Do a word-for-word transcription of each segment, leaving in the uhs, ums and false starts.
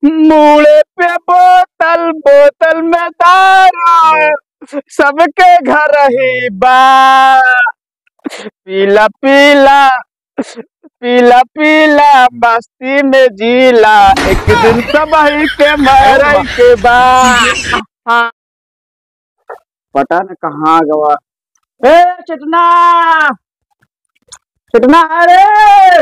मूड़े पे बोतल, बोतल में दारू, सबके घर ही बा। पीला, पीला, पीला, पीला, मस्ती में जीला, एक दिन सबही के मरई के बा। हाँ। पता न कहाँ गवा। ए, चेतना! चेतना, अरे!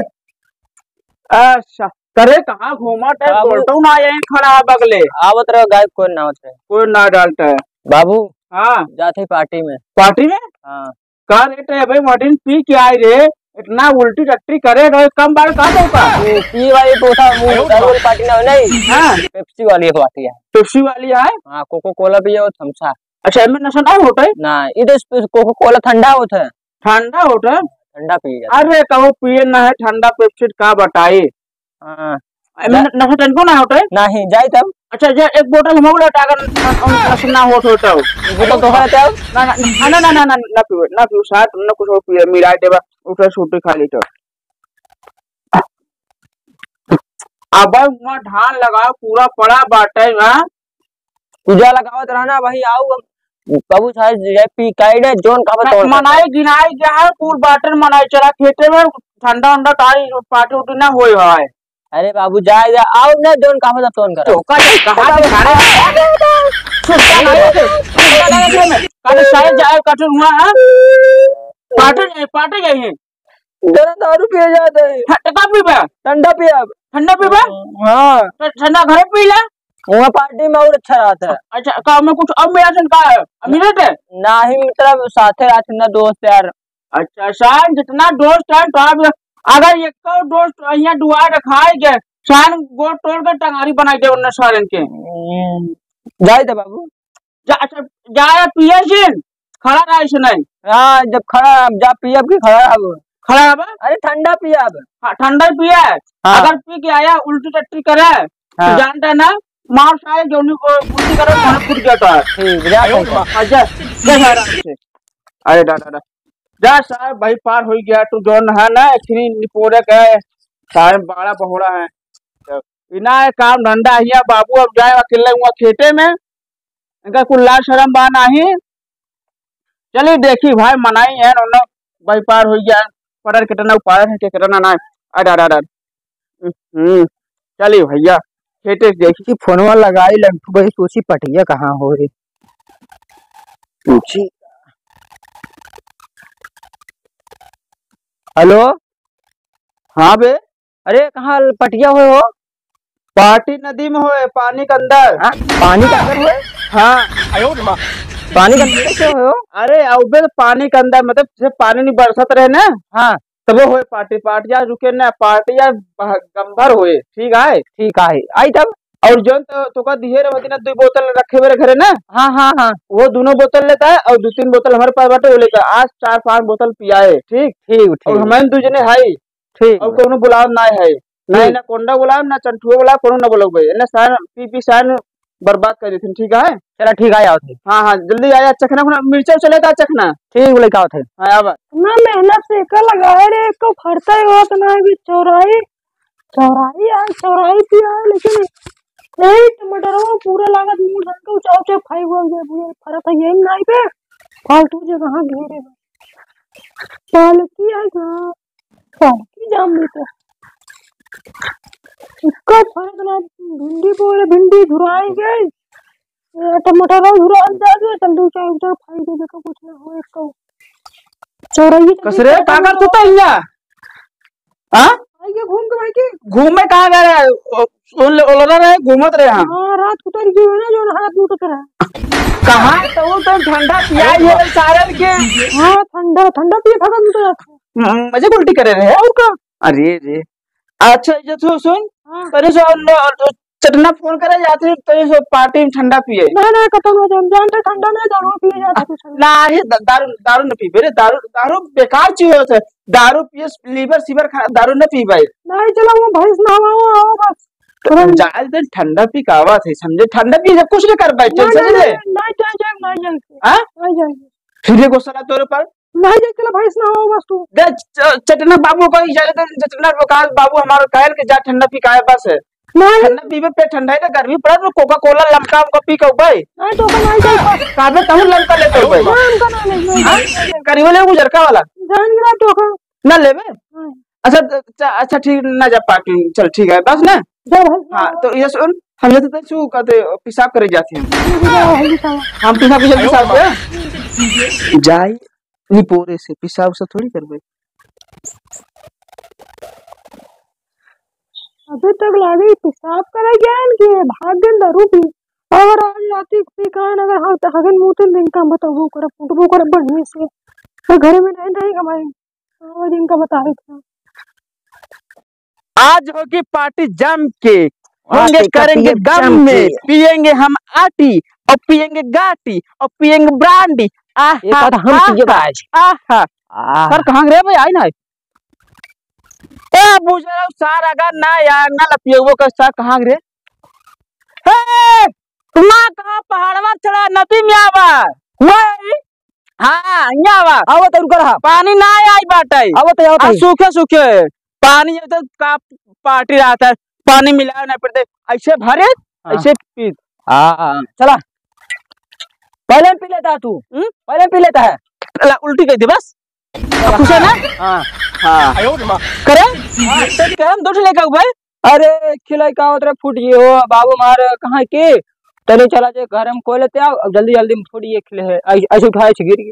अच्छा, करे कहाँ घूमत है? बाबू। बोलतो ना, यहीं खड़ा है बगले। आवत रहो, गायब कोई ना होत है। कोई ना डालता है। बाबू, हाँ। जात ही पार्टी में। पार्टी में? हाँ। का रेट है भाई, मॉडर्न पी के आई रे, इतना उल्टी टट्टी करे रहे, कम बार का दो का? वो पी वाली तो था, वो दारू वाली पार्टी ना हो, नहीं? हाँ। पेप्सी वाली एक पार्टी है। पेप्सी वाली है? हाँ, कोको कोला पिए और थम्स अप। अच्छा, एमे नशा ना होता है? ना, ये तो कोको कोला ठंडा होता है। ठंडा होता है? ठंडा पिए जाता है। अरे, कहो पिए ना है, ठंडा पेप्सी का बताई? हाँ। एमे जा- न-, नशा तनको ना होता है? नहीं, जाई तब। अच्छा, जे एक बोतल हम लोग लटा कर न-, न-, नशा ना होत होता हो। बोतल तो है तब? ना, ना, ना, ना पीवे, ना पीवे, साथ तुमने कुछ और पिए, मिला देबा, उठे सूटी खा ली तो। अब हुआ धान लगाओ, पूरा पड़ा बाटे, हाँ? पूजा लगावत रहना भाई, आओ अब बाबू साहब, जय पी काइडे, जोन का बताओ। मनाई गिनाई गया है, पूर बाटन मनाई चला खेते में, ठंडा उंडा ताई पार्टी उटी ना होए है। अरे बाबू, जाए, जाए, आओ ना, जोन का बता, तोन करा। तो का, कहाँ पे खड़े हैं? सुनता नहीं है, सुनता नहीं है मैं। कल शायद जाए, कठिन हुआ है। पार्टी जाए, पार्टी जाए। जरा दारू पिए जाते हैं। ठ-, का पीबे? ठंडा पियब। ठंडा पीबे? हाँ। तो ठंडा घरे पी ले। वहाँ पार्टी में और अच्छा रहता है। अच्छा, का में कुछ और मिला सन का है? अमीर है? नाही, मतलब साथे रहते ना दोस्त यार। अच्छा, शायद जितना दोस्त है तो आप, अगर एक और दोस्त यहाँ दुआ रखाए गए, शायद गोड़ तोड़ के टंगारी बनाई दे उन्हें सारन के। हम्म, जाए दे बाबू। जा, अच्छा, जा पिए सिन, खड़ा रहे से नहीं। हाँ, जब खड़ा, जा पियब की खड़ा रहब? खड़ा रहब? अरे ठंडा पियब। हाँ, ठंडा ही पिए। हाँ। अगर पी के आया उल्टी टट्टी करे, तो हाँ। जानता है ना, मार सारे जोनी को उल्टी करे, खाना फूट गया था। ठीक, जा अरे सही बाप। हाँ, जा, जा जा आराम से। अरे डा, डा, डा। जा साहब, भाई पार हो गया, तू जौन है ना, इतनी निपोरे का है, सारे बड़ा बहुड़ा है। तो बिना काम धंधा हिया बाबू, अब जाए अकेले हुआ खेते में, इनका कुल लाज शरम बा नाही। चली देखी भाई, मनाई है, उन्होंने व्यापार हो गया, पड़ल कितना उपाड़ल है, कितना ना, ना, अडा, अडा, अडा। हम्म, चली भैया, खेते से देखी। कि फोनवा लगाई लंठू भाई, सोची पटिया कहाँ हो रे, पूछी। हेलो। हाँ बे। अरे, कहाँ पटिया हुए हो? पार्टी नदी में होए, पानी के अंदर। हाँ? पानी के अंदर हुए? हाँ। पानी के अंदर कैसे हुए हो? अरे, अबे तो पानी के अंदर, मतलब, जब पानी नहीं बरसत रहे ना, हाँ। तब वो होए पार्टी, पार्टी आज रुके ना, पार्टी आज बह-, गंभर होए, ठीक है? ठीक है, आई तब? और जौन तो, तोका दिहे रहे ना, दो बोतल रखे हुए रहे घरे ना? हाँ, हाँ, हाँ। वो दोनों बोतल लेता है और दो तीन बोतल हमारे पास बाटे, वो लेता है। आज चार पांच बोतल पियाए, ठीक? ठीक, और ठीक। हमारे दो जने हाई। ठीक और बा। कौनो बुलाव ना है। ना, ठीक। ना कोंडा बुलाव, ना चंठुआ बुलाव, कौनो ना बुलाव भाई। ना सार पी पी सार बर्बाद कर देथिन, ठीक है? चला, ठीक है, आवत है। हाँ, हाँ, जल्दी आया, चखना, अपना मिर्चा उर्चा लेता, चखना। ठीक, बोले, का होत है? हाँ, आवा। ना मेहनत से एकर लगाए रे, एको फरता ही होत ना है, भी चौराई, चौराई आए, चौराई भी आए, लेकिन यही टमाटरवा पूरा लागत मुंह ढंग के उचा उचा खाई हुआ है, बुझे फरत है यही नाई पे, फालतू जगह घेरे में। पालकी आए ना, पालकी जाम देते। इसका फरत ना, भिंडी बोले, भिंडी झुराई गई, ये टमाटर झुराई जा गए, तंदूर चाय उधर खाई दे, देखो कुछ ना हो इसको। चौराहे पे कसरे, का करत होता हिया? हाँ? आइए घूम के भाई के। घूमे कहाँ गए रहे? ओ, ओल-, ओलरा रहे, घूमत रहे हम। हाँ, रात को उतर गए ना, जो हाथ में उतर रहा। कहाँ? तो वो तो ठंडा पिया ये सारन के। हाँ, ठंडा, ठंडा पिए, थका उतर रहा। हम्म, मजे उल्टी करे रहे, और का? अरे रे। अच्छा, ये तो सुन, हाँ। तनी से और न-, और चटना फोन करे जाते, तनी से पार्टी में ठंडा पिए। ना, ना, खत्म हो जाए, हम जानते ठंडा नहीं, दारू पिए जाते कुछ। ना, ये द-, दारू, दारू न पीबे रे, दारू, दारू बेकार चीज होत है। दारू पिए, liver सीवर खा, दारू न पीबे। नहीं, चलो, वो भैंस नहवाओ, आओ बस। तो तुरंत। जाए दे, ठंडा पी के आवत है, समझे? ठंडा पी जब कुछ नहीं कर पाए, नहीं, टेंशन नहीं, नहीं ले। नहीं, नहीं जाए, जाए, नहीं जाए। हाँ? नहीं जाए। फिर ये गुस्सा तोरे पर? नहीं जाई, चला भैंस ना हो बस तू। दे, च-, चटना बाबू को इजाजत दे, चटना को कहा, "बाबू हमारा कहल के जा ठंडा पी के आए बस है।" नहीं। ठंडा पीबे पे ठंडा है तो गर्मी पड़त, तो Coca Cola लमका हमको पी के भाई। नहीं तो का नहीं जाई। काबे तहु लमका लेते हो भाई। ना, हमका ना ले, नहीं, हाँ? नहीं, नहीं। करीबो ले उजरका वाला। जान गिरा तो का। ना लेबे? हाँ। अच्छा, त-, च-, अच्छा, ठीक, ना जा पार्टी, चल, ठीक है, बस ना। जा भाई, हाँ, जा। तो ये सुन, हम ये तो तू कहते पेशाब करे जाते हैं। जा भाई, जा। हम पेशाब के जल्दी साफ कर। जाई, निपोरे से पेशाब से थोड़ी करबे। अबे तक लागे पेशाब करे गया इनके, भाग गए दारू पी। अगर आज राती पी कान, अगर हाँ, तो हगन मुतन दिन का बताबो कर, फुटबो कर बढ़िया से। तो घरे में नहीं रहेगा भाई। और इनका बता रहे थे। आज होगी पार्टी जम के, आज होंगे एक करेंगे पिए गम जम में, के। पिएंगे हम आटी और पिएंगे गाटी और पिएंगे ब्रांडी। आहा, एक आध हम आहा, पिए आज। आहा। आह। सर कहाँ रे भाई, आई ना। ए बुझाऊ सार अगर ना यार ना लपियगो का सर कहाँ रे? हे, तुमा कहाँ पहाड़वा चढ़ा नदी में आवा? वही। हाँ, यहाँ आवा। आवत है, रुका रहा। पानी ना आई बाटे। आवत है, आवत आ, है। सूखे, सूखे। पानी है तो का पार्टी रहता है, पानी मिलावे ना पड़ते। ऐसे भरे, हाँ। ऐसे पीत। हाँ, हाँ, चला। पहले पी लेता है तू। हम्म? पहले पी लेता है। ला, उल्टी कर दे बस। खुश है ना? हाँ। हाँ। करे? हाँ, तो क्या हम दो ठो लेके आऊ भाई? अरे, खिलाई का उतरे फूट गई हो, बाबू मार कहाँ के? तने चला जे घर में कोई लेते आओ, अब जल्दी, जल्दी में थोड़ी ये खिले है, ऐ-, ऐसे उठाए से गिर गई।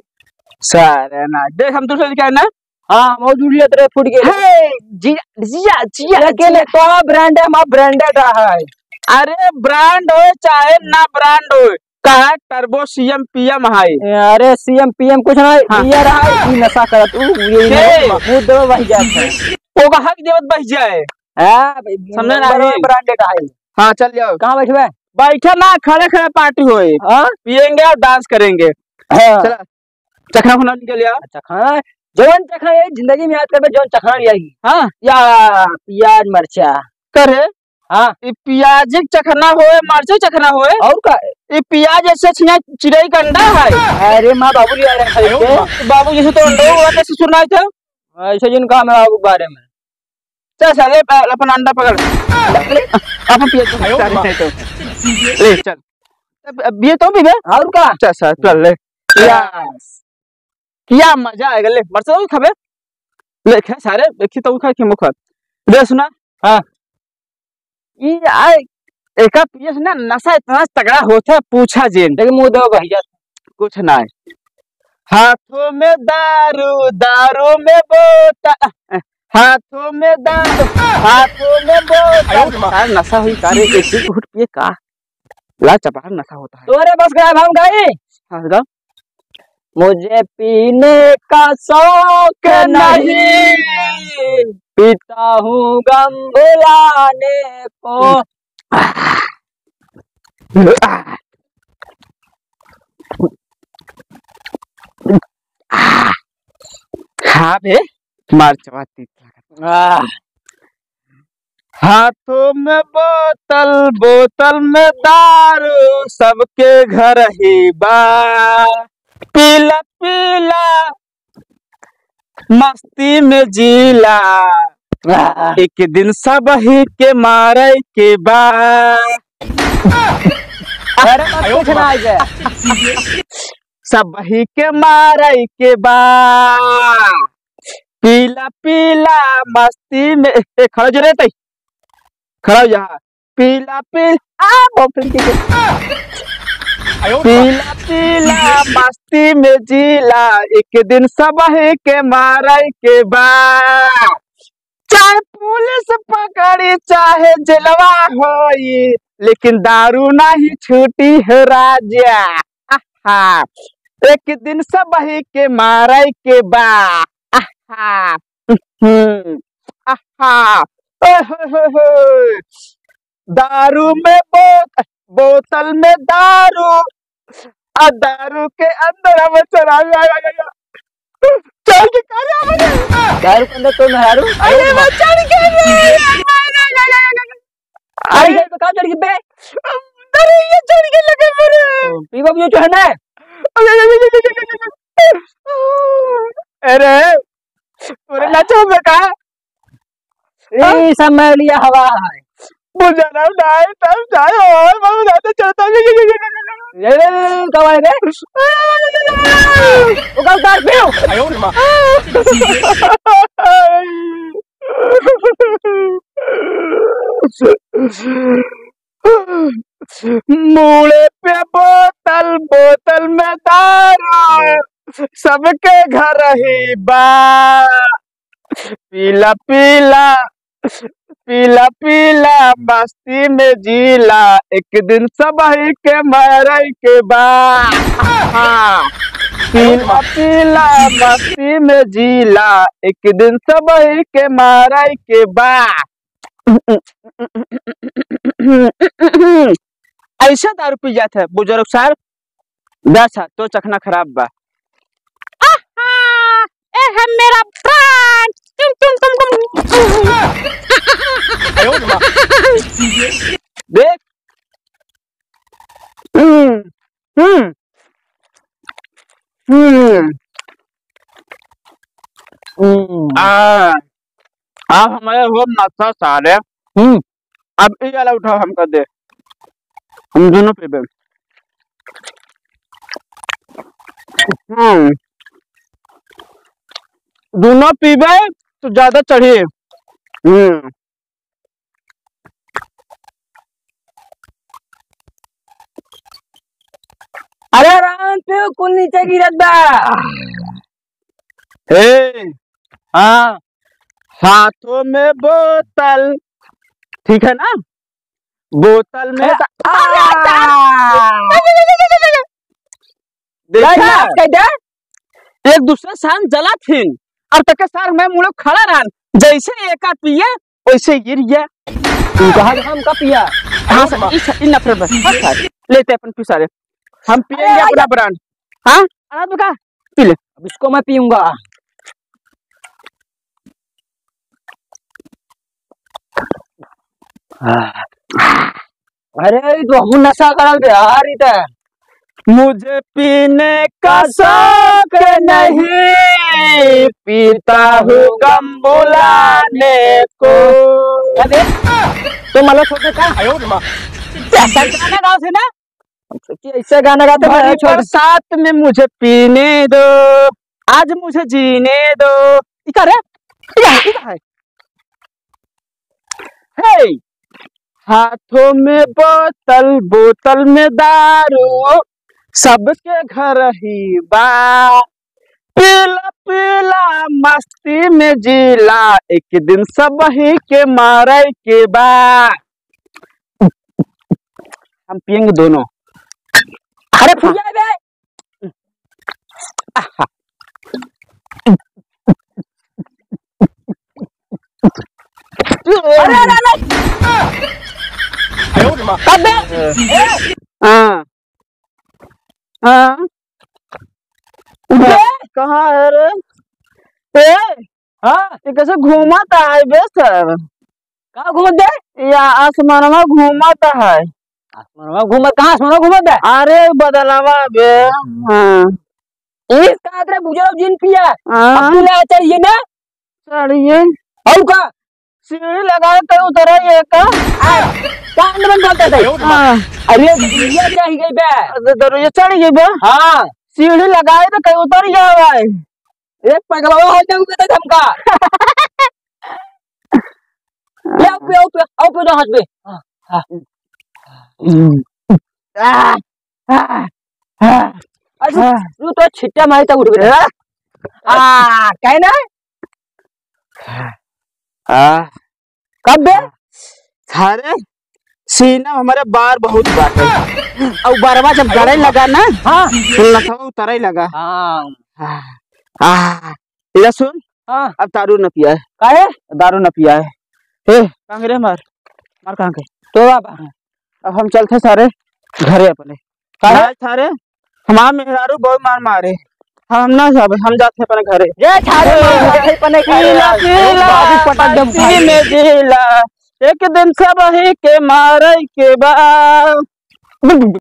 सारे ना, देख हम दूसरे क्या ना? हाँ, मौज उड़िया तेरे फूट गई। हे, जिया, जिया, जिया, ये के जिया। तो ब्रांड है, हमारा ब्रांडेड है। अरे, ब्रांड हो चाहे ना ब्रांड हो, कहा टर्बो सीएम पीएम है। अरे सीएम पीएम कुछ ना, हाँ। बियर है, ई नशा करत, ऊ, ये के? मुंह दबा बह जात है। ओका हक देवत बह जाए। हाँ भाई, समझे ना नंबर वन ही? ब्रांडेड है। हाँ, चल जाओ। कहाँ बैठबे? बैठा ना, खड़े खड़े पार्टी होए। हाँ? पिएंगे और डांस करेंगे। हाँ। चला, चखना खुना निकल आओ। अच्छा, खाना, जवन चखना ये जिंदगी में याद करबे, जवन चखना लिया ही। हाँ? या प्याज मरचा। करे? हाँ। ई पियाज के चखना होए, मरचा चखना होए। और का? ई पियाज ऐसे छिया चिड़ई का अंडा है। अरे माँ बाबू लिया रहे खरीद के। बाबू जैसे तो अंडा हुआ कैसे सुनाई था? ऐसे जिन काम है बाबू के बारे में। चल सारे, प-, अपन अंडा पकड़। अपन पियाज को सारे खाए तो। ले चल। अब, अब ये तो भी बे। और का? चल सर, चल ले। यस। क्या मजा आएगा, ले, मरचा तो खाबे। ले, खा सारे, देखी तो खा, के मुख। दे सुना। हाँ। ई आए, एका पिए से ना नशा इतना तगड़ा होता है, पूछा जिन। लेकिन मुंह दो भैया। कुछ ना है। हाथों में दारू, दारू में बोतल, हाथों में दारू, हाथों में बोतल। यार, नशा हुई का रे, एक ही घूंट पिए का? ला चपार नशा होता है। तोरे बस गया हम गई। हाँ, गा। मुझे पीने का शौक नहीं, पीता हूँ गम भुलाने को। हाँ बे, मार चबाती। आह। हाथों में बोतल, बोतल में दारू, सबके घर ही बा। पीला, पीला, मस्ती में जीला, आह। एक दिन सबही के मारे के बा। अरे, मत कुछ ना आ जाए। सबही के मारे के बा। पीला, पीला, मस्ती में, ए, ए, खड़ा हो जा रे, तई। खड़ा हो जा। पीला, पीला, आ, बाप रे, के, के। पीला, पीला, मस्ती में जीला, एक दिन सबही के मारे के बा। चाहे पुलिस पकड़ी, चाहे जेलवा होई, लेकिन दारू नहीं छूटी हो राजा। आहा, एक दिन सबही के मारे के बा। आहा, हम्म, आहा, ओए होए होए होए। दारू में बोत-, बोतल में दारू, आ दारू के अंदर हम चढ़ा, आ, आ, आ, आ। चढ़ के का रे हमरे? दारू के अंदर तो मेहरारू। अरे, मैं चढ़ के रे। अरे, ये तो का चढ़ के बे? अरे, ये चढ़ के लगे मेरे। पीबा भी जो है ना। अरे, अरे, अरे, अरे, अरे, अरे। अरे, तोरे नाचो में का? ई सब मैलिया हवा है। बुझा ना, नहीं, तब जाए और बहुत ज्यादा चढ़ता है। ये, ये, ये, ये, ये, ये। ये, ये, ये, ये, कब आए रे? ओका उतार, पियो। मूड़े पे बोतल, बोतल में दारू, सबके घर ही बा। पीला पीला, पीला पीला, मस्ती में जीला, एक दिन सबही के मरई के बा। हाँ। पीला पीला, मस्ती में जीला, एक दिन सबही के मरई के बा। ऐसे दारू पी जात है बुजुर्ग साहब। जा सा, तो चखना खराब बा। आहा, ए है मेरा प्राण। टुम, टुम, टुम, टुम। देख। हम्म, हम्म, हम्म, हम्म। आ, आप हमारे हो नशा सारे। हम्म। अब ई वाला उठाओ, हमका दे, हम दोनों पीबे। हम्म, दोनों पीबे तो ज्यादा चढ़ी। हम्म। अरे राम, तू कुल नीचे गिरत बा। ए, हाँ, हाथों में बोतल, ठीक है ना? बोतल में अरे, त-, अरे, आ! अरे, देखा? लाज माफ कर दे। एक दूसरे साथ जला थीन, और तके सार मैं मुड़े खड़ा रहन, जैसे एका पिए, वैसे गिर गया। तू कहा कि हम का पिया? हाँ सर, इस, इन नफरत बस, हाँ सर, लेते अपन पी सारे, हम पिएंगे अरे, अपना आजा। ब्रांड। हाँ, अनाथ का? पी ले। अब इसको मैं पीऊंगा। अरे, ई तो हम नशा करल बे, यार, ई त। मुझे पीने का शौक नहीं, पीता हूँ गम भुलाने को। अबे, तो मला छोटे का? ऐसा गाना गाओ थे ना? कि ऐसे गाना गाते हैं, भरी छोड़। बरसात में मुझे पीने दो, आज मुझे जीने दो। ई का रे? ई का है? ई का है? हे! हाथों में बोतल, बोतल में दारू, सबके घर ही बा। पीला, पीला, मस्ती में जीला, एक दिन सबही के मारे के बा। हम पिएंगे दोनों। अरे फुरिया बे। अरे, अरे, अरे। अबे। हाँ। हाँ। बे। कहाँ है रे? ए, हाँ। ये कैसे घूमत है बे सर? का घूमत बे? या आसमानवा घूमत है। आसमानवा घूमत, कहाँ आसमानवा घूमत बे? अरे बदलवा बे। हाँ। इस का रे बुजुर्ग जिन पिया। हाँ। अब तू ले चढ़िए ना। चढ़िए। और का? सीढ़ी लगाए के उतरिए का? आ, कान में बोलते थे। हाँ। अरे, दरुइया चढ़ गई बे। अरे, दरुइया चढ़ गई बे? हाँ। सीढ़ी लगाए तो कहीं उतर गया भाई। एक पगलवा हो जाऊंगा तो धमका। ले, आओ पे, आओ पे, आओ पे, ना हाथ पे। हाँ, हाँ। आ, आ, आ, अरे, आ। तू तो छिट्टा मारे तो उठ गया। आ, कहे ना? आ। कब बे? सारे सीना हमारे बार बहुत बाटे। और बरवा जब गड़े लगा ना, हाँ। तो लसवा उतरे लगा। हाँ। आ, आ, इधर सुन। हाँ। अब दारू न पिया है। काहे? दारू न पिया है। ए, कांगरे मार। मार कांगरे। तो बाबा। अब हम चलते सारे घरे अपने। काहे? आज सारे हमार मेहरारू बहुत मार मारे। हम ना जाबे, हम जाते अपने घरे। ये सारे मार मारे अपने घरे। पीला, पीला, बाबू पटक दम मस्ती में जिला, एक दिन सबही के मारे के बा।